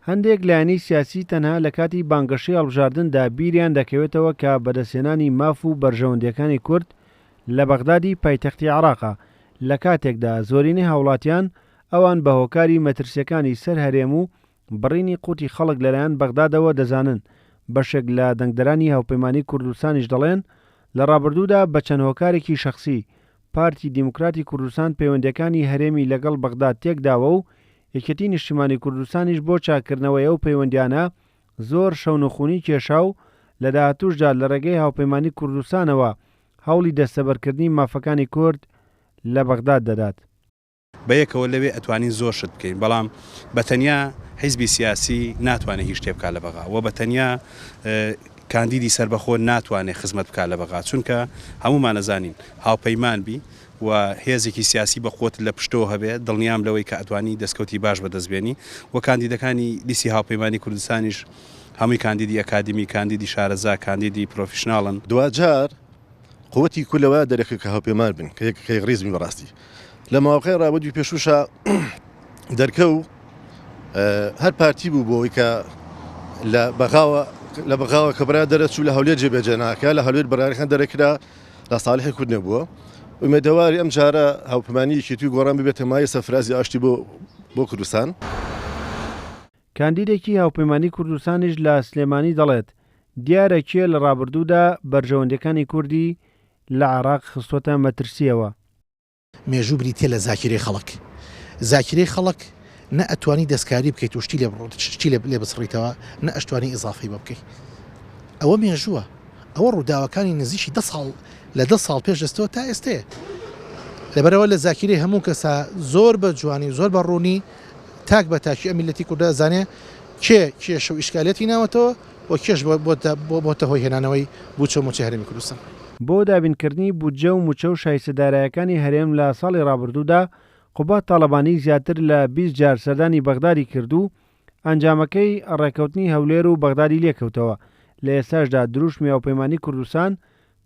هەندێک لایەنی سیاسی تەنها لە کاتی بانگەشەی هەڵبژاردندا بیریان دەکەوێتەوە کە بەدەستهێنانی ماف و بەرژەوەندییەکانی کورد لە بەغدادی پایتەختی عێراقە، لە کاتێکدا زۆرینەی هاوڵاتیان ئەوان بە هۆکاری مەترسییەکانی سەر هەرێم و بڕینی قوتی خەڵک لەلایەن بەغدادەوە دەزانن، بەشێک لە دەنگدەرانی هاوپەیمانی کوردستانیش دەڵێن، لە ڕابردوودا بە چەند هۆکارێکی شەخسی، پارتی دیموکراتی کوردستان پەیوەندییەکانی هەرێمی لەگەڵ بەغداد تێکداوە و یەکێتی نیشتیمانی کوردستانیش بۆ چاککردنەوەی ئەو پەیوەندییانە زۆر شەونخونی کێشا و لە داهاتووشدا لە ڕێگەی هاوپەیمانی کوردستانەوە هەوڵی دەستەبەرکردنی مافەکانی کورد لە بەغداد دەدات. بەیەکەوە لەوێ ئەتوانین زۆر شت بکەین، بەڵام بە تەنیا حیزبی سیاسی ناتوانێت هیچ شتێ بکات لە بەغا و بە تەنیا کاندیدی سەربەخۆ ناتوانێت خزمەت بکات لە بەغا، چونکە هەموومان ئەزانین هاوپەیمان بی و هێزێکی سیاسی بە قوت لە پشتەوە هەبێ دڵنیام لەوەی کە ئەتوانی دەستکەوتی باش بەدەست بێنی و کاندیدەکانی لیستی هاوپەیمانی کوردستانیش هەمووی کاندیدی ئەکادیمی، کاندیدی شارەزا، کاندیدی پرۆفیشناڵن. دواجار قوتی کورد لەوەیا دەرەکەوێت کە هاوپەیمان بن، کە یەک کە یەکڕیز بین بەڕاستی لە ماوەکەی ڕابردووی پێشووشا دەرکەو هەر پارتی بوو بۆ ئەوەی کە لە بەغاوە لە بەغاوە کە بڕیار دەرەچوو لە هەولێر جێبەجێ ناکە لە هەولێر بڕیارەکان دەرەکرا لە ساڵحی کورد نەبووە ئومێدەواری ئەم جارە هاوپەیمانی یەکێتی و گۆڕان ببێتە مایەی سەرفرازی ئاشتی بۆ بۆ کوردستان. کاندیدێکی هاوپەیمانی کوردستانیش لە سلێمانی دەڵێت، دیارە کێ لە ڕابردوودا بەرژەوەندییەکانی کوردی لە عێراق خستووەتە مەترسییەوە. مێژوو بریتیە لە زاکیرەی خەڵک. زاکیرەی خەڵک نە ئەتوانی دەستکاری بکەیت و شتی لێ شتی لێ بسڕیتەوە، نە ئەشتوانی ئیزافەی بۆ بکەی. ئەوە مێژووە. ئەوە ڕووداوەکانی نزیکی دە ساڵ لە دە ساڵ پێش ئێستەوە تا ئێستەیە. لەبەرئەوە لە زاکیرەی هەموو کەسا زۆر بە جوانی و زۆر بە ڕوونی تاک بە تاکی ئەم میللەتی کوردە ئەزانێ کێ کێشە و ئیشکالیەتی ناوەتەوە و کێش بۆتە هۆی هێنانەوەی بوچە و موچەی هەرێمی کوردستان. بۆ دابینکردنی بودجە و موچە و شایستە دارایەکانی هەرێم لە ساڵی ڕابردوودا، قوباد تاڵەبانی زیاتر لە 20 جار سەردانی بەغدادی کرد و ئەنجامەکەی ڕێککەوتنی هەولێر و بەغدادی لێکەوتەوە، لە ئێستاشدا دروشمی هاوپەیمانی کوردستان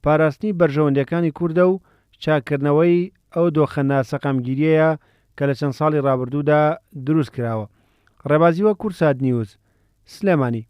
پاراستنی بەرژەوەندییەکانی کوردە و چاککردنەوەی ئەو دۆخە ناسەقامگیرییەیە کە لە چەند ساڵی ڕابردوودا دروست کراوە. ڕێبازی وەک کوردسات نیوز، سلێمانی.